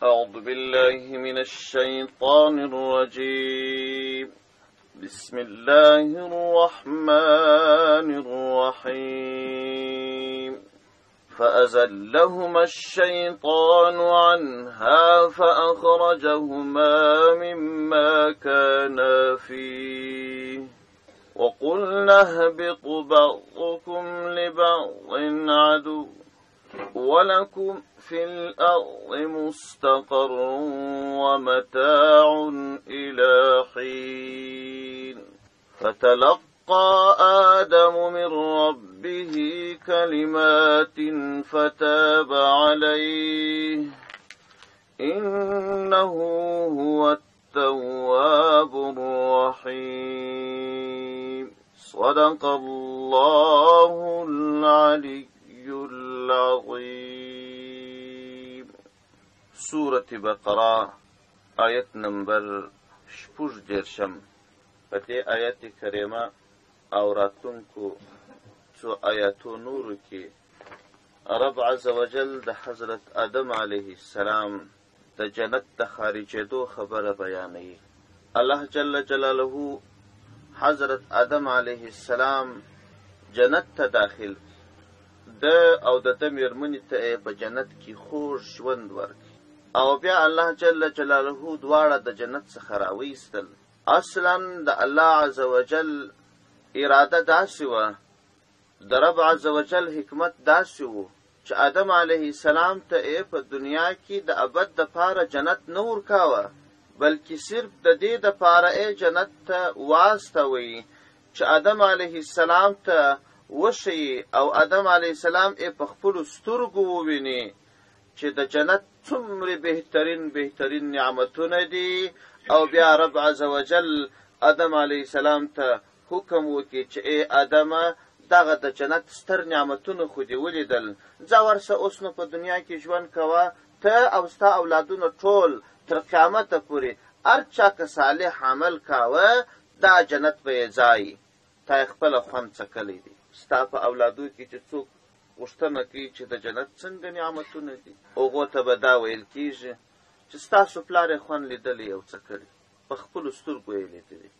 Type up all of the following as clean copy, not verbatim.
أعوذ بالله من الشيطان الرجيم. بسم الله الرحمن الرحيم. فأزلهما الشيطان عنها فأخرجهما مما كانا فيه. وقلنا اهبطوا بعضكم لبعض عدو ولكم في الأرض مستقر ومتاع إلى حين. فتلقى آدم من ربه كلمات فتاب عليه، إنه هو التواب الرحيم. صدق الله العلي العظیم. سورة بقره آیت نمبر 36. په دې آیت کریمه او راتلونکو څو آیاتو نورو کې رب عز وجل د حضرت آدم علیه السلام د جنت د خارجېدو خبره بیانوي. الله جل جلاله حضرت آدم علیه السلام جنت ته داخل ده او د ده مېرمنې ته یې په جنت کې خوږ ژوند ورکړي، او بیا الله جل جلاله دواړه د جنت څخه راویستل. اصلا د الله عز وجل اراده داسې وه، د رب عز وجل حکمت داسې و چې آدم علیه السلام ته یې په دنیا کې د ابد دپاره جنت نه ورکاوه، بلکې صرف د دې دپاره یې جنت ته واستوی چې آدم علیه السلام ته وښیي او آدم علیه السلام یې په خپلو سترګو وویني چې د جنت څومره بهترین بهترین نعمتونه دي. او بیا رب عز وجل آدم علیه السلام ته حکم وکړي چې ای آدمه، دغه د جنت ستر نعمتونه خو دې ولیدل، ځه ورسه اوس نو په دنیا کې ژوند کوه، ته او ستا اولادونه ټول تر قیامته پورې هر چا که صالح عمل کاوه دا جنت به یې ځای، تا یې خپله خوند څکلی دی. ستا په اولادو کې چې څوک غوښتنه کوي چې د جنت څنګه نعمتونه دي، هغو ته به دا ویل کېږي چې ستاسو پلار یې خوند لیدلی او څکلی، په خپلو سترګو یې لیدلی.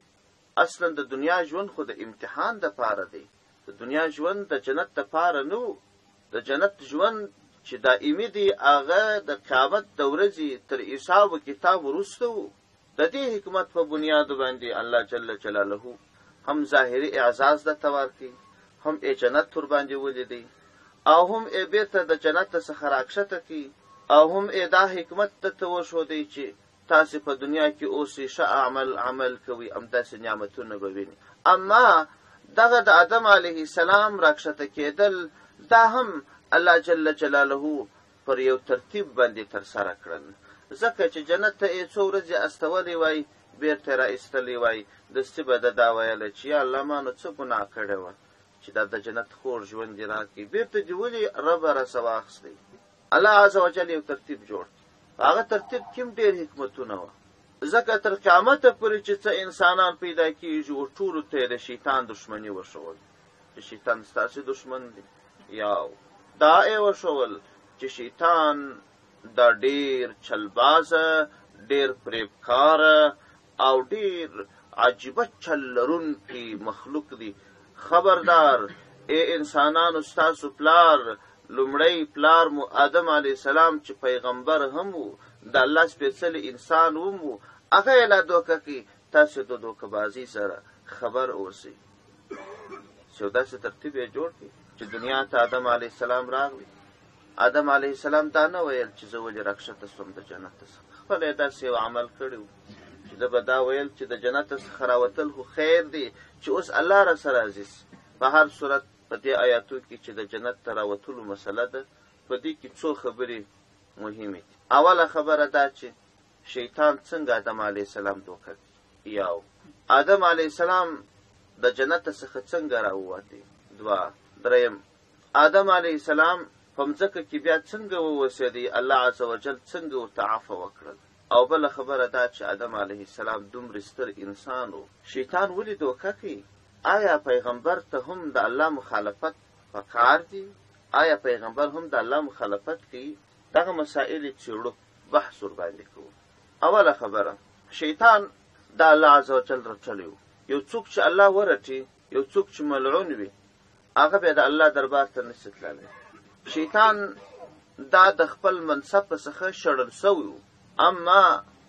اصلا د دنیا ژوند خو د امتحان دپاره دی، د دنیا ژوند د جنت دپاره نه و. د جنت ژوند چې دائمي دی هغه د قیامت د ورځې تر حساب و کتاب وروسته و. د دې حکمت په بنیاد باندې الله جل جلاله هم ظاهري اعزاز درته ورکوي، هم یې جنت ورباندې ولیدی، او هم یې بیرته د جنت څخه راکښته کړي، او هم یې دا حکمت درته وښودی چې تاسې په دنیا کې اوسئ، ښه عمل کوئ، همداسې نعمتونه به وینئ. اما دغه د آدم علیه السلام راکښته کېدل دا هم الله جل جلاله پر یو ترتیب باندې ترسره کړل، ځکه چې جنت ته یې څو ورځې استولی وای، بیرته را ایستلی وای، دستي به ده دا ویله چې یا الله ما نو څه ګناه کړې وه چې دا د جنت خوږ ژوند دې راکړي، بیرته دې ولې ربه راڅه واخیستی. الله عز وجل یو ترتیب جوړ کړ، په هغه ترتیب کې هم ډېر حکمتونه وه، ځکه تر قیامته پورې چې څه انسانان پیدا کېږي و ټولو ته یې د شیطان دښمني وښول چې شیطان ستاسې دښمن دی. یو دا یې وښول چې شیطان دا ډېر چلبازه، ډېر فریبکاره او ډېر عجیبه چل لرونکی مخلوق دی. خبردار ای انسانانو، ستاسو پلار لومړی پلار مو آدم علیه السلام چې پیغمبر هم و، د الله سپېڅلی انسان هم و، هغه یې لا دوکه کوي، تاسې د دوکه بازۍ سره خبر اوسئ. چې یو داسې ترتیب یې جوړ کړي چې دنیا ته آدم علیه السلام راغلی. آدم علیه السلام دا نه ویل چې زه ولې راکښته سوم د جنت څخه، خپله یې داسې یو عمل کړی و چې ده به دا ویل چې د جنت څخه راوتل خو خیر دی چې اوس الله راسره راضي سي. په هر صورت په دې آیاتو کې چې د جنت ته راوتلو مسله ده، په دې کې څو خبرې مهمې دي. اوله خبره دا چې شیطان څنګه آدم علیه السلام دوکه کړي. یو، آدم علیه السلام د جنت څخه څنګه راووتی. دوه، دریم، آدم علیه السلام په مځکه کې بیا څنګه ووسېدی، الله عز وجل څنګه ورته عفو وکړل. او بله خبره دا چې آدم علیه السلام دومره ستر انسان و، شیطان ولې دوکه کوي؟ آیا پیغمبر ته هم د الله مخالفت پکار دی؟ آیا پیغمبر هم د الله مخالفت کوي؟ دغه مسائل یې څېړو. بحث ورباندې کوو. اوله خبره، شیطان د الله عز وجل رټلی و. یو څوک چې الله ورټي، یو څوک چې ملعون وي، هغه بیا د الله دربار ته نشي تللی. شیطان دا د خپل منصب څخه شړل شوی و، اما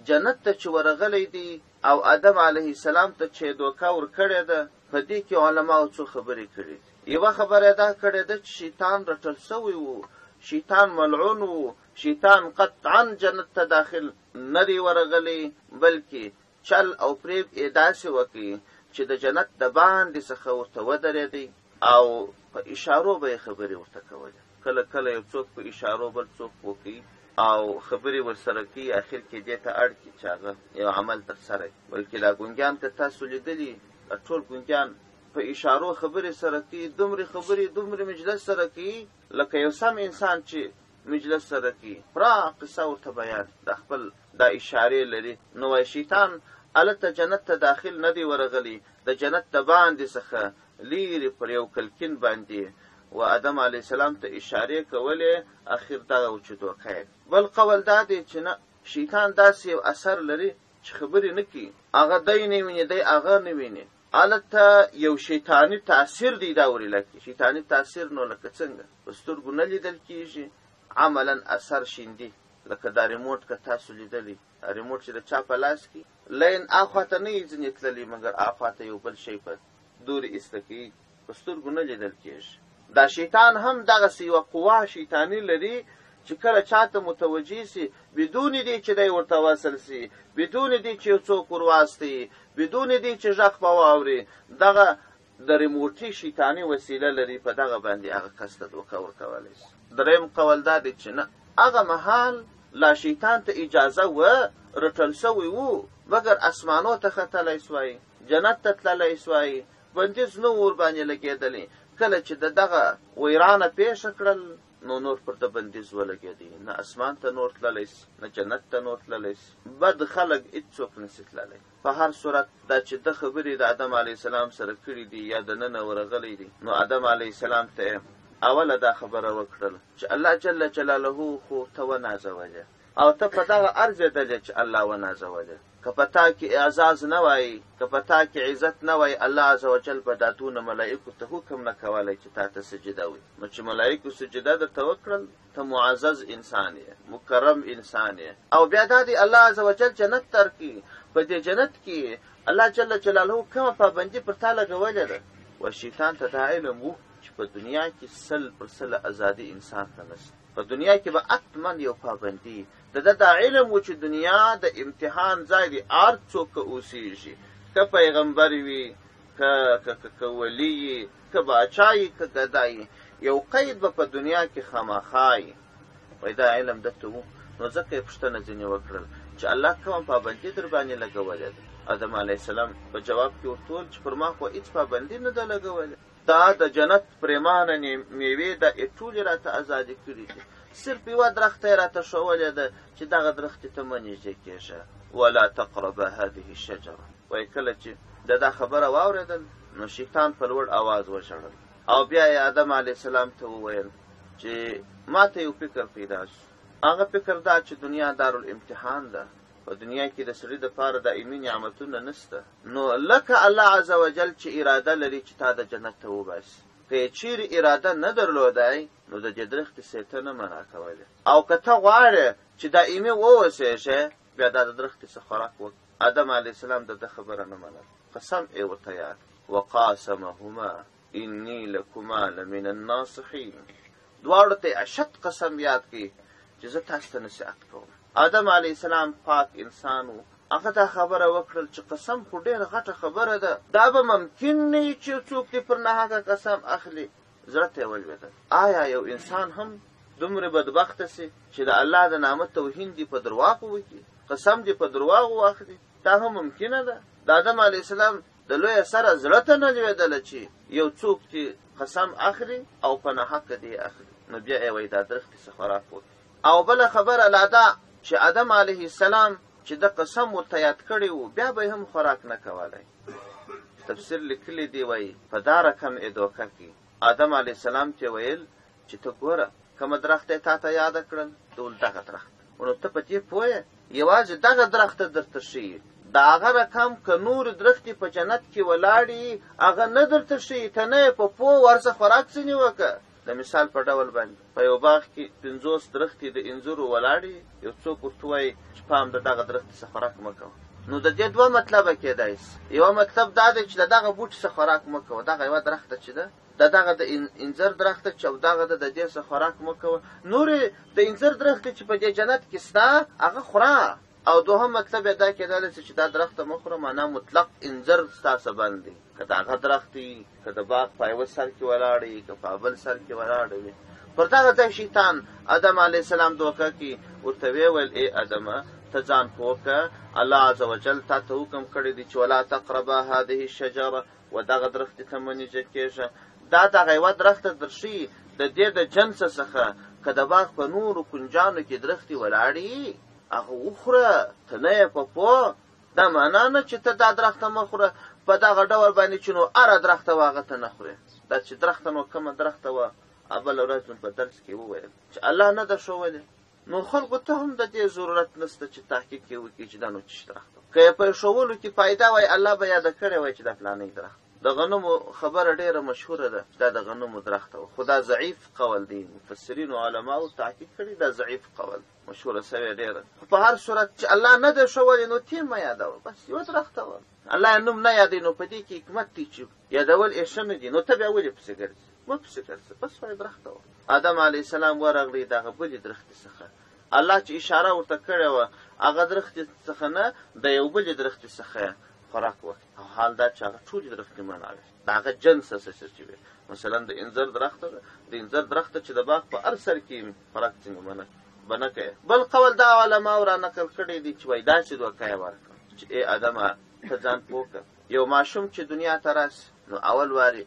جنت ته چې ورغلی دی او آدم علیه السلام ته چې دوکه ورکړې ده، په دې کې علماو څو خبرې کړې دي. یوه خبره دا کړې ده چې شیطان رټل شوی و، شیطان ملعون و، شیطان قطعا جنت ته داخل نه دی ورغلی، بلکې چل او فریب یې داسې وکړي چې د جنت د باندې څخه ورته ودرېدی او په اشارو به یې خبرې ورته کولې. کله کله یو څوک په اشارو بل څوک وکړي او خبرې ورسره کوي، اخر کې دې ته اړ کړي چې هغه یو عمل ترسره کړي. بلکې دا ګونګیان که تاسو لیدلي، دا ټول ګونګیان په اشارو خبرې سره کوي، دومرې خبرې دومرې مجلس سره کوي لکه یو سم انسان چې مجلس سره کوي، پوره قصه ورته بیان د خپل دا اشارې لري. نو وایي شیطان هلته جنت ته داخل نه دی ورغلی، د جنت د باندې څخه لیرې پر یو کلکین باندې و آدم علیه السلام ته اشارې کولې، اخر دغه و چې دوکه یې. بل قول دا دی چې نه، شیطان داسې یو اثر لري چې خبرې نه کوي، هغه دی نه ویني، دی هغه نه ویني، هلته یو شیطاني تاثیر دی دا ورله کې. شیطاني تاثیر نو لکه څنګه په سترګو نه لیدل کېږي، عملا اثر شیندي. لکه دا ریموټ که تاسو لیدلی، دا ریموټ چې د چا په لاس کې لین اخوا ته نه یې ځینې تللی، مګر اخوا ته یو بل شی په دورې ایسته کوي، په سترګو نه لیدل کېږي. دا شیطان هم دغسې یوه قوه شیطاني لري چې کله چاته متوجه سي، بدون دې چې دی ورته وصل سي، بدون دې چې یو څوک ورواستي، بدون دې چې غږ په واوري، دغه د ریموټي شیطاني وسیله لري، په دغه باندې هغه کس ته دوکه ورکولی سي. دریم قول دا دی چې نه، هغه مهال لا شیطان ته اجازه وه، رټل شوی و، مګر اسمانو ته ختلی سوای، جنت ته تللی سوای، بندیز نه و ورباندې لګېدلی. کله چې د دغه ویرانه پېښه کړل، نو نور پر ده بندیز ولګېدی، نه اسمان ته نور تللی سي، نه جنت ته نور تللی سي. بد خلک هیڅوک نه سي تللی. په هر صورت دا چې ده خبرې د آدم علیه السلام سره کړې دي یا دننه ورغلی دی، نو آدم علیه السلام ته یې اوله دا خبره وکړل چې الله جل جلاله خو ته ونازولې او ته په دغه ارزېدلې چې الله ونازولې. که په تا کې اعزاز نه وای، که په تا کې عزت نه وای، الله عز وجل به دا دونه ملائکو ته حکم نه کولی چې تا ته سجده وي. نو چې ملائکو سجده درته وکړل، ته معزز انسان یې، مکرم انسان یې. او بیا دا دی الله عز وجل جنت درکړي، په دې جنت کې الله جل جلاله کومه پابندي پر تا لګولې ده. و شیطان ته دا علم و چې په دنیا کې 100% ازادي انسان ته نشته، په دنیا کې به حتما یو پابندي. د ده دا علم و چې دنیا د امتحان ځای دی، هر څوک که اوسېږي، که پیغمبر وي، که ولي وي، که باچا وي، که ګدا وي، یو قید به په دنیا کې خامخا وي. وایي دا علم ده ته و، نو ځکه یې پوښتنه ځینې وکړل چې الله کومه پابندي در باندې لګولې ده. آدم علیه السلام په جواب کې ورته وویل چې پر ما خو هیڅ پابندي نه ده لګولې، دا د جنت پرېمانه میوې دا یې ټولې راته ازادې کړې دي، صرف یوه درخته یې راته ښوولې ده چې دغه درختې ته مه نږدې کېږه، ولا تقربا هذه الشجره. وایي کله چې د دا خبره واورېدل، نو شیطان په لوړ اواز وژړل او بیا یې آدم علیه السلام ته وویل چې ما ته یو فکر پیدا شو. هغه فکر دا چې دنیا دارالامتحان ده، په دنیا کې د سړي دپاره دایمي نعمتونه نشته، نو لکه الله عز وجل چې اراده لري چې تا د جنت ته وباسي، که یې چیرې اراده نه درلودای، نو د دې درختې څخه ته نه منع کولې، او که ته غواړې چې دایمي واوسېږې، بیا دا د درختې څخه خوراک وکړه. آدم علیه السلام د ده خبره نه منله، قسم یې ورته یاد کړ، وقاسمهما انی لکما لمن الناصحین. دواړو ته یې اشد قسم یاد کړ چې زه تاسو ته نصیحت کوم. آدم علیه السلام پاک انسان و، هغه دا خبره وکړل چې قسم خو ډېره غټه خبره ده، دا به ممکن نه وي چې یو څوک دې پر ناحقه قسم اخلي. زړه ته یې ولوېدل، آیا یو انسان هم دومره بدبخته سي چې د الله د نامه توهین دې په درواغو وکړي، قسم دې په درواغو واخلي؟ دا هم ممکنه ده. د آدم علیه السلام د لویه سره زړه ته نه لوېدله چې یو څوک دې قسم اخلي او په ناحقه دې اخلي. نو بیا یې وایي دا درختې څخه خوراک وکړي. او بله خبره لا دا چې آدم علیه السلام چې د قسم ورته یاد کړی و، بیا به یې هم خوراک نه کولی. تفسیر لیکلی دی وایي په دا رقم یې دوکه کړي. آدم علیه السلام ته ویل چې ته ګوره کومه درخته یې تا ته یاده کړل، ټول دغه درخت. نو ته په دې پوه یې؟ یوازې دغه درخته درته ښیي. د هغه رقم که نورې درختې په جنت کې ولاړې هغه نه درته ښیي، ته نه یې په پوه ورځه خوراک ځینې وکړه. د مثال په ډول باندې په یو باغ کې 50 درختې د انځرو ولاړې، یو څوک ورته وایي چې پام د دغه درختې څخه خوراک مه کوه. نو د دې دوه مطلبه کېدای شي. یوه مطلب دا دی چې د دغه بوټي څخه خوراک مه کوه، دغه یوه درخته چې ده د دغه د انځر درخته چې او دغه د دې څخه خوراک مه کوه، نورې د انځر درختې چې په دې جنت کې سته هغه خوره. او دوهم مطلب یې دا کېدلی شي چې دا درخته مه خوره، معنا مطلق انځر ستا څخه بند دی، که د هغه درخت وي، که د باغ په یوه سر کې ولاړ وي، که په بل سر کې ولاړ وي. پر دغه ځای شیطان آدم علیه السلام دوکه کړي، ورته ویې ویل ای آدمه ته ځان پوه کړه، الله عز وجل تا ته حکم کړی دی چې ولا تقربا هذه الشجره، و دغه درختې ته مه نږدې کېږه. دا دغه یوه درخته در ښیي د دې د جنس څخه که د باغ په نورو کنجانو کې درختې ولاړې هغه وخوره، ته نه یې په پوه. دا معنا نه چې ته دا درخته مه خوره په دغه ډول باندې چې نو هره درخته وه هغه ته نه خورې. دا چې درخته نو کومه درخته وه بله ورځ مې په درس کې وویل چې الله نه ده ښوولې، نو خلکو ته هم د دې ضرورت نشته چې تحقیق یې وکړي چې دا نو څه درخته وه. که یې په ښوولو کې فایده وای الله به یاده کړې وای چې دا فلانۍ درخته. د غنمو خبره ډېره مشهوره ده چې دا د غنمو درخته وه، خو دا ضعیف قول دی، مفسرینو علماو تحقیق کړی دا ضعیف قول مشهوره سوې ډېره. خو په هر صورت چې الله نه دی ښوولې نو تې مه یادوه، بس یوه درخته وه، الله یې نوم نه یادوي، نو په دې کې حکمت دی چې یادول یې ښه نه دي، نو ته بیا ولې پسې ګرځې؟ مه پسې ګرځه، بس وایه درخته وه. آدم علیه السلام ورغلی د هغه بلې درختې څخه، الله چې اشاره ورته کړې وه هغه درختې څخه نه د یو بلې درختې څخه یې خوراک وکړ، او حال دا چې هغه ټولې درختې منع وې، د هغه جنس څخه چې وې، مثلا د انځر درخته ده، د انځر درخته چې د باغ په هر سر کې خوراک ځینې منع به نه کوي. بل قول دا علماو را نقل کړی دی چې وایي داسې دوکه یې ورکړه چې ای آدمه ته ځان پوه کړه، یو ماشوم چې دنیا ته راسي نو اول وارې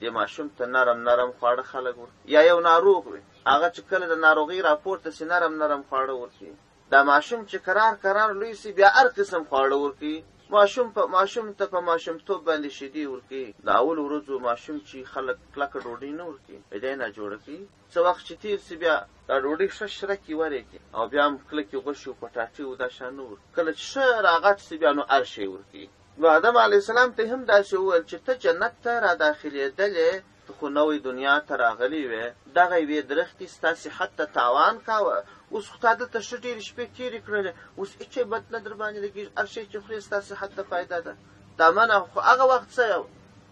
دې ماشوم ته نرم نرم خواړه خلک ورکړي، یا یو ناروغ وي هغه چې کله د ناروغۍ راپورته سي نرم نرم خواړه ورکړي، دا ماشوم چې کرار کرار لوی سي بیا هر قسم خواړه ورکړي، ماشوم ته په ماشومتوب باندې شیدې ورکړي. د اولو ورځو ماشوم چې خلک کلکه ډوډۍ نه ورکړي دی نه جوړه کوي، څه وخت چې تېر سي بیا دا ډوډۍ ښه شرکې ورکړي او بیا هم کلکې غوښې او پټاټې او دا شیان نه ورکړي، کله چې ښه راغټ سي بیا نو هر شی ورکړي. نو آدم علیه السلام ته هم داسې وویل چې ته جنت ته را داخلېدلې، ته خو نوې دنیا ته راغلی وې، دغه یوې درختې ستا صحت ته تاوان کاوه، اوس خو تا دلته ښه ډېرې شپې تېرې کړلې، اوس هېڅ شی بد نه در باندې لګېږي، هر شی چې خورې ستا صحت ته فایده ده، دا منع خو هغه وخت څه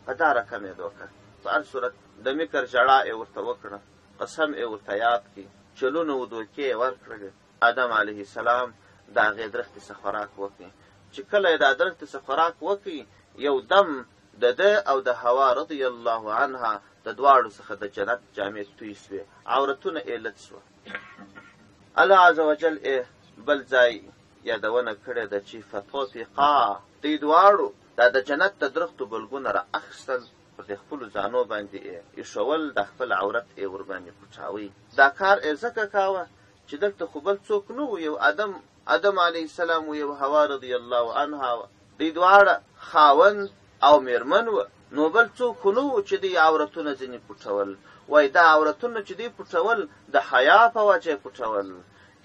په دا رقم یې دوکه. په هر صورت د مکر ژړا یې ورته وکړه، قسم یې ورته یاد کړي، چلونه و دوکې یې ورکړلې. آدم علیه السلام د هغې درختې څخه خوراک وکړي، چې کله یې دا درختې څخه خوراک وکړي یو دم د ده او د حوا رضی الله عنها د دواړو څخه د جنت جامې توی سوې، عورتونه یې لڅ سوه. الله عز وجل یې بل ځای یادونه کړې ده چې فطفقا، دوی دواړو دا د جنت د درختو بلګونه را اخیستل، پر دې خپلو ځانو باندې یې ایښول، دا خپل عورت یې ورباندې پټاوی. دا کار یې ځکه کاوه چې دلته خو بل څوک نه و، یو آدم علیه السلام و یو حوا رضی الله عنها وه، دوی دواړه خاوند او میرمن وه، نو بل څوک خو نه و چې دوی عورتونه ځینې پټول. وایي دا عورتونه چې دوی پټول د حیا په وجه پټول.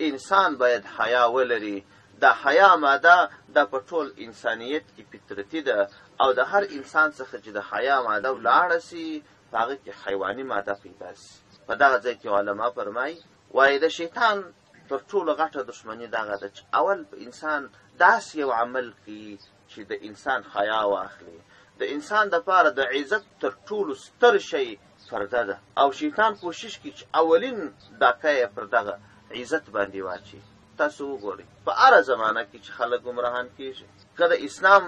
انسان باید حیا ولري، دا حیا ماده دا په ټول انسانیت کې فطرتي ده، او د هر انسان څخه چې د حیا ماده ولاړه سي په هغه کې حیواني ماده پیدا سي. په دغه ځای کې علما فرمایي وایي د شیطان تر ټولو غټه دښمني دغه ده چې اول په انسان داسې یو عمل کوي چې د انسان حیا واخلي. د انسان دپاره د عزت تر ټولو ستر شی پرده ده، او شیطان کوشش کوي چې اولین ډاکه یې پر دغه عزت باندې واچوي. تاسو وګورئ په هره زمانه کې چې خلک ګمراهان کېږي، که د اسلام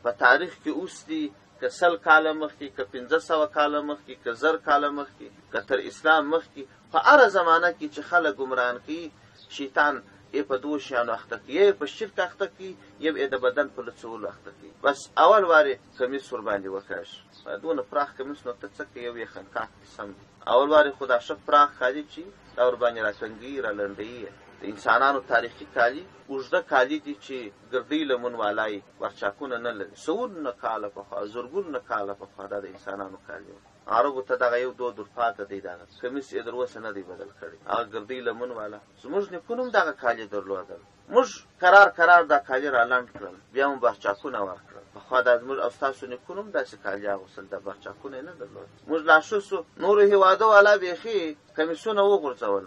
په تاریخ کې اوس دي، که 100 کاله مخکې، که 500 کاله مخکې، که 1000 کاله مخکې، که تر اسلام مخکې، په هره زمانه کې چې خلک ګمراهان کوي شیطان یې په دوو شیانو اخته کوي، یو یې په شرک اخته کوي، یو یې د بدن په لڅولو اخته کوي. بس اول وارې کمیس ورباندې وکاږي، دونه پراخ کمیس نو ته څه کوې، یو یې خنکاک دی سم دی. اول وارې خو دا ښه پراخ کالي چې دا ورباندې راکنګوي رالنډوي یې. د انسانانو تاریخي کالي اوږده کالي دي چې ګردۍ لمن والا یې ورچاکونه نه لري. سوونه کاله پخوا، زرګونه کاله پخوا دا د انسانانو کالي وو. عربو ته دغه یو دود ورپاته دی، دغه کمیس یې تر اوسه نه دی بدل کړی، هغه ګردۍ لمن والا. زموږ نیکونو هم دغه کالي درلودل. موږ کرار کرار دا کالي رالنډ کړل، بیا مو برچاکونه ورکړل. پخوا دا زموږ او ستاسو نیکونو هم داسې کالي اغوستل، دا برچاکونه یې نه درلودل. موږ لا ښه سو، نورو هېوادو والا بیخي کمیسونه وغورځول،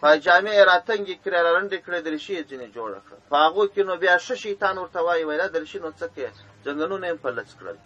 پایجامې یې راتنګې کړې، رالنډې کړې، دریشي یې ځینې جوړه کړه. په هغو کې نو بیا ښه شیطان ورته وایي، وایي دا دریشي نو څه کوې، ځنګنونه یې هم په لڅ کړل.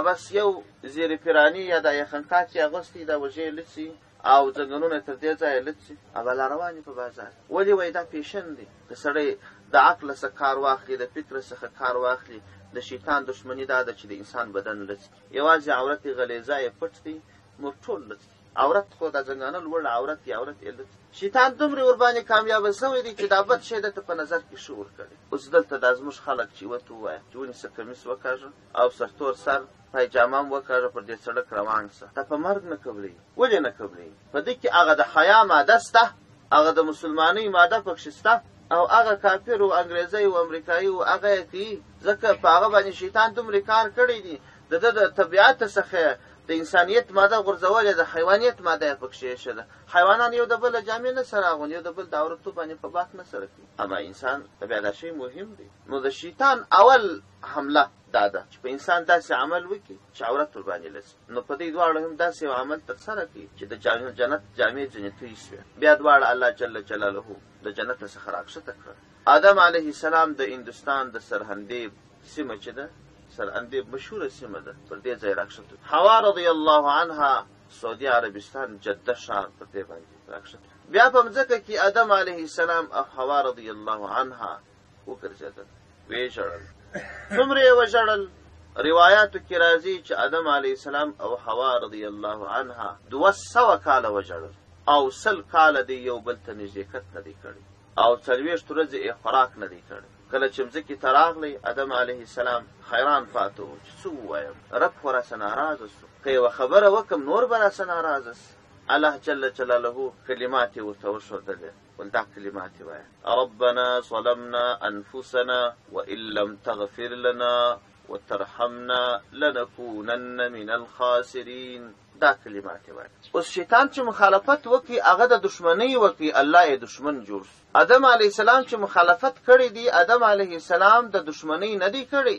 بس یو زیر پیراني یا دا یخنکات یې اغوستی، دا وږې لڅي او ځنګنونه تر دې ځایه لڅي او لا روان دي په بازار. ولې؟ وایي دا فیشن دی. که سړی د عقل څخه کار واخلي، د فکر څخه کار واخلي، د شیطان دښمني دا ده چې د انسان بدن لڅ کړي. یوازې عورت یې غلیظه یې پټ دی، نور ټول لڅ دي. عورت خو دا ځنګانه لوړ عورت دی، عورت یې لڅ. شیطان دومره ورباندې کامیابه شوی دی چې دا بد شی ده ته په نظر کې ښه ورکړي. اوس دلته دا زموږ خلک چې ورته ووایه چې ونیسه کمیس وکاږه او سرتور سر پایجامه هم وکاږه، پر دې سړک روان سه، تا په مرګ نه قبلوي. ولې نه قبلوي؟ په دې کې هغه د حیا ماده سته، هغه د مسلمانۍ ماده پکښې سته، او هغه کافر و انګریزی و امریکایي و هغه یې کوي، ځکه په هغه باندې شیطان دومره کار کړی دی، د ده د طبیعت څخه د انسانیت ماده غورځولې ده، حیوانیت ماده یې پکښې ایښې ده. حیوانان یو د بل جامې نه سره اغوندي، یو د بل د عورتو باندې په باک نه سره کوي، اما انسان ته بیا دا شی مهم دی. نو د شیطان اول حمله دا ده چې په انسان داسې عمل وکړي چې عورت ورباندې لڅ. نو په دې دواړو هم داسې یو عمل ترسره کړي چې د جنت جامې ځینې توی سوې. بیا دواړه الله جل جلاله د جنت څخه راکښته کړل. آدم علیه السلام د هندوستان د سرهندیب سیمه چې ده، سرهندیب مشهوره سیمه ده، پر دې ځای راکښته. حوا رضی الله عنها سعودي عربستان جده ښار پر دې باندې راکښته. بیا په مځکه کې آدم علیه السلام او حوا رضی الله عنها وګرځېدل، ویې ژړل. څومره یې وژړل؟ روایاتو کې راځي چې آدم علیه السلام او حوا رضی الله عنها 200 کاله وژړل او 100 کاله دی یو بل ته نږدېکت نه دی کړی او 40 ورځې یې خوراک نه دی کړی. کله چې مځکې ته راغلی، آدم علیه السلام حیران پاته و چې څه ووایم، رب خو راسه ناراضه سو، که یوه خبره وکړم نور به راسه ناراضه سي. الله جل جلاله کلمات یې ورته وښودلې، ول دا کلمات یې وایه: ربنا ظلمنا انفسنا وان لم تغفر لنا وترحمنا لنکونن من الخاسرین. دا کلمات یې وایه. اوس شیطان چې مخالفت وکړي، هغه د دښمنۍ وکړي، الله یې دښمن جوړ سو. آدم علیه السلام چې مخالفت کړی دی، آدم علیه السلام د دښمنۍ نه دی کړی،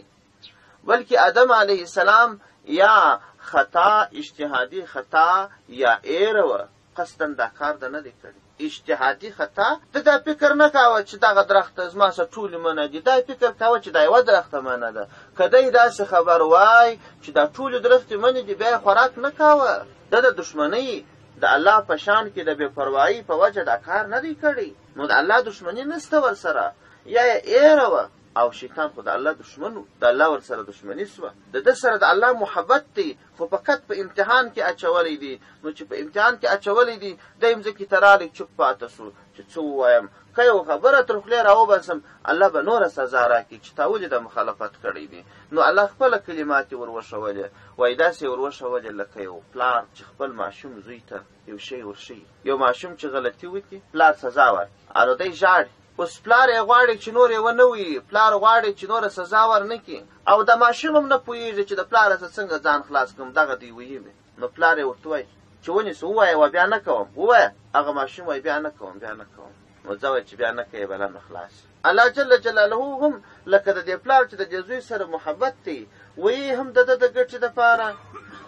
بلکې آدم علیه السلام یا خطا، اجتهادي خطا یا ایره وه، قصداً دا کار ده نه دی کړی. اجتهادي خطا، ده دا فکر نه کاوه چې دغه درخته زما سره ټولې منع دي، دا فکر کاوه چې دا یوه درخته منع ده. که دی داسې خبر وای چې دا ټولې درختې منع دي، بیا یې خوراک نه کاوه. ده د دښمنۍ د الله په شان کې د بې پروایۍ په وجه دا کار نه دی کړی، نو د الله دښمني نسته ورسره، یا یې ایره وه. او شیطان خو د الله دښمن و، د الله ورسره دښمني سوه. د ده سره د الله محبت دی، خو فقط په امتحان کې اچولی دی. نو چې په امتحان کې اچولی دی، دی مځکې ته راغی، چوپ پاته سو چې څه ووایم، که یو خبره تر خولې راوباسم الله به نوره سزا راکړي چې تا ولې دا مخالفت کړی دی. نو الله خپله کلمات یې وروښولې، وایي داسې یې وروښولې لکه یو پلار چې خپل ماشوم زوی ته یو شی ورښیي. یو ماشوم چې غلطي وکړي، پلار سزا ورکړي، نو دی ژاړي. اوس پلار یې غواړي چې نور یې ونه وي، پلار غواړي چې نوره سزا ورنه کړي، او دا ماشوم هم نه پوهېږي چې د پلاره څخه څنګه ځان خلاص کړم، دغه دی ویي مې. نو پلار یې ورته وایي چې ونیسه، ووایه وه بیا نه کوم، ووایه. هغه ماشوم وایي بیا نه کوم، بیا نه کوم. نو ځه وایي چې بیا نه کوې، بلا نو خلاص. الله جل جلاله هم لکه د دې پلار چې د دې زوی سره محبت دی، وایي هم د ده د ګټې دپاره،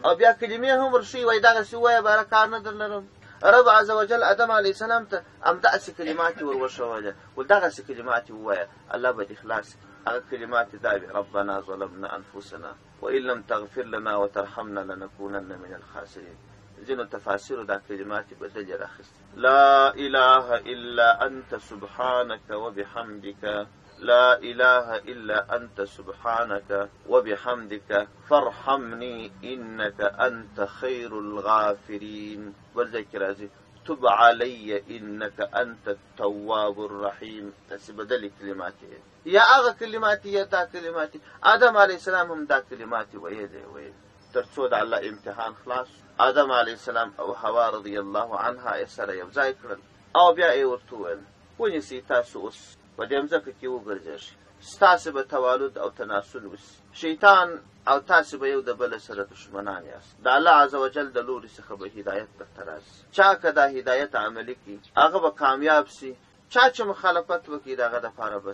او بیا کلمې هم ورښیي، وایي دغسې ووایه باره کار نه درلرم. رب عز وجل آدم علیه السلام ته همداسې کلمات یې وروښولې، ول دغسې کلمات یې ووایه، الله به دې خلاص کړي. هغه کلمات یې دا وې: ربنا ظلمنا انفسنا وان لم تغفر لنا وترحمنا لنکونن من الخاسرین. ځینو تفاسیرو دا کلمات یې بدلې راخیستې: لا اله الا انت سبحانك وبحمدك، لا اله الا انت سبحانك وبحمدك فارحمني انك انت خير الغافرين. بل ځای کې راځي: تب علی انك انت التواب الرحیم. داسې بدلې کلمات یې، یا هغه کلمات یا دا کلمات. آدم علیه السلام هم دا کلمات ویلې، تر څو د الله امتحان خلاص. آدم علیه السلام او حوا رضی الله عنها یې سره یو ځای کړل، او بیا یې ورته وویل: ونیسئ تاسو اوس په دې مځکه کې وګرځېږئ، ستاسې به توالد او تناسل وسي، شیطان او تاسې به یو د بله سره دښمنان یاست، د الله عزوجل د لوري څخه به هدایت درته راسي. چا که دا هدایت عملي کړي هغه به کامیاب سي، چا چې مخالفت وکړي د هغه دپاره به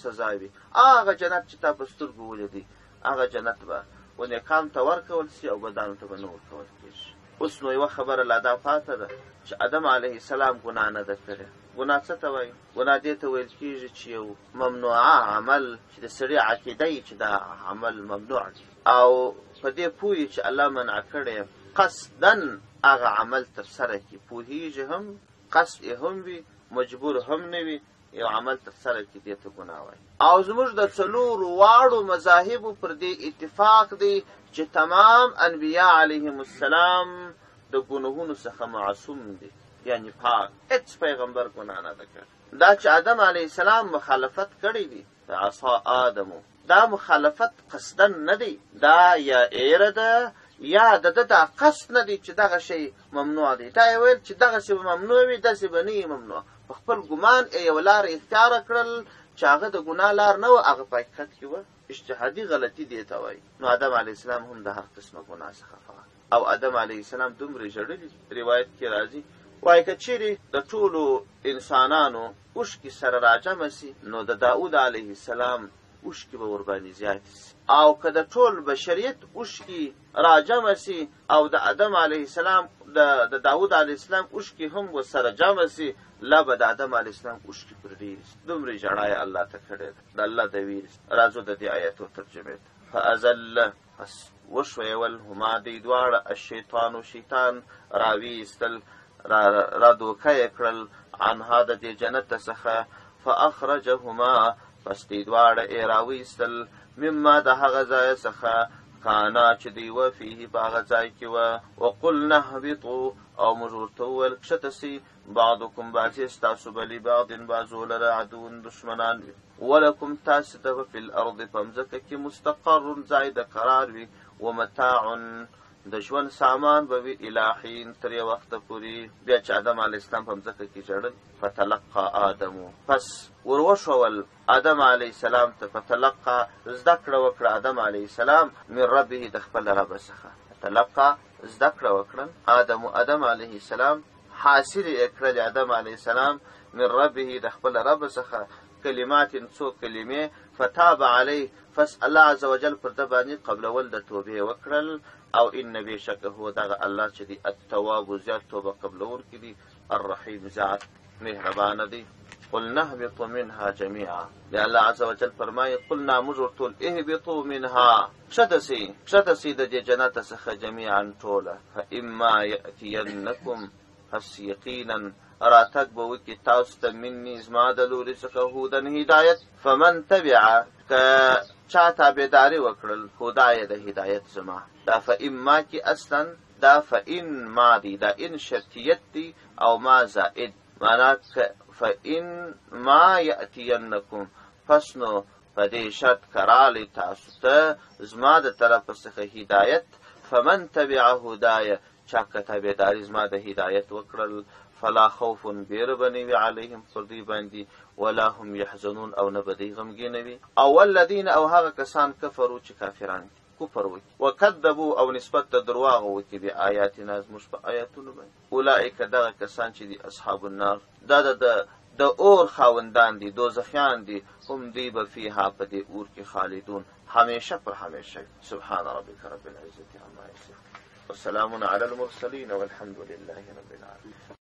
سزا وي. هغه جنت چې تا په سترګو ولیدی هغه جنت به و نیکانو ته ورکول سي او بدانو ته به نه ورکول کېږي. اوس نو یوه خبره لا دا پاته ده چې آدم علیه السلام ګناه نه ده کړې. ګناه څه ته وایي؟ ګناه دې ته ویل کېږي چې یو ممنوعه عمل چې د سړي عقیده یي چې دا عمل ممنوع دی او په دې پوه چې الله منع کړی، قصدا هغه عمل ترسره کړي، پوهېږي هم، قصد یې هم وي، مجبور هم نه وي، یو عمل ترسره کړي، دې ته ګناه وایي. او زموږ د څلورو واړو مذاهبو پر دې اتفاق دی چې تمام انبیا علیهم السلام د ګناهونو څخه معصوم دي، یعنی پاک، هیڅ پیغمبر ګناه نه ده کړې. دا چې آدم علیه السلام مخالفت کړی دی، عصا آدمو، دا مخالفت قصدا نه دی، دا یا ایره ده یا د ده دا قصد نه دی چې دغه شی ممنوع دی. دا یې ویل چې دغسې به ممنوع وي، داسې به نه وي ممنوع. په خپل ګمان یې یوه لاره اختیار کړل چې هغه د ګناه لار نه وه، هغه په حقیقت کې وه اجتهادي غلطي دې ته وایي. نو آدم علیه السلام هم د هر قسمه ګناه څخه پاک. او آدم علیه السلام دومره ژړلي، روایت کې راځي وایي که چیرې د ټولو انسانانو اوښکې سره راجمع سي نو د داود علیه السلام اوښکې به ورباندې زیاتې سي، او که د ټول بشریت اوښکې راجمع سي او د آدم علیه السلام د داود علیه السلام اوښکې هم ورسره جمع سي، لا به د آدم علیه السلام اوښکې پر ډېرې سي. دومره ژړا یې الله ته کړې ده، د الله د ویرې. راځو د دې آیتو ترجمې ته. فأزل، پس وښویول، هما دوی دواړه، الشیطان شیطان راویستل، را دوکه یې کړل، عنها د دې جنت څخه، فأخرجهما، پس دوی دواړه یې راویستل، مما د هغه ځای څخه، کانا چې دوی وه، فیه په هغه ځای کې وه. وقلنا اهبطوا، او موږ ورته وویل کښته سئ، بعضکم بعضې ستاسو به لبعض بعضو لره عدو دښمنان وي، ولکم تاسې ته به فی الارض په مځکه کې مستقر ځای د قرار وي، ومتاع د ژوند سامان به وي، الی حین تر یو وخته پورې. بیا چې آدم علیه السلام په مځکه کې ژړل، فتلقا آدمو، پس ور وښول آدم علیه السلام ته، فتلقا زده کړه وکړه آدم علیه السلام من ربه د خپل رب څخه. فتلقا زده کړه وکړه آدم، آدم علیه السلام حاصل یې کړل آدم علیه السلام من ربه د خپل رب څخه کلمات څو کلمې، فتاب علیه، پس الله عز وجل پر ده باندې قبلول د توبې وکړل. او ان بېشکه هو دغه الله چې دی التواب زیات توبه قبلونکی دی، الرحیم زیات مهربانه دی. قلنا اهبطوا منها جميعا، بیا الله عز وجل فرمایي قلنا موږ ورته وویل اهبطوا منها، کښته سئ، کښته سئ د دې جنت څخه جمیعا ټوله. فاما یأتینکم، پس یقینا راتګ به وکړي تاسو ته مني زما د لوري څخه هدن هدایت، فمن تبع، که چا تابعداري وکړل هدایه د هدایت زما. دا فاما کې اصلا دا فإن ما دی، دا ان شرطیت دی او ما زائد، معنا فإن ما یأتینکم، پس نو په دې شرط که راغلی تاسو ته زما د طرفه څخه هدایت، فمن تبع هدایه، چا که تابعداري زما د هدایت وکړل، فلا خوف بېره به نه وي علیهم پر دوی باندې، ولا هم یحزنون او نه به دوی غمګینه وي. او والذین او هغه کسان کفرو چې کافران دي، کفر وکړي، وکذبو او نسبت د درواغو وکړي بآیاتنا زموږ په آیاتونو باندې، اولئک دغه کسان چې دي اصحاب النار، دا د اور خاوندان دي، دوزخیان دي، هم دوی به فیها په دې اور کې خالدون، همیشه پر همیشه. سبحان ربک رب العزة عما یصفون وسلام علی المرسلین والحمد لله رب العالمین.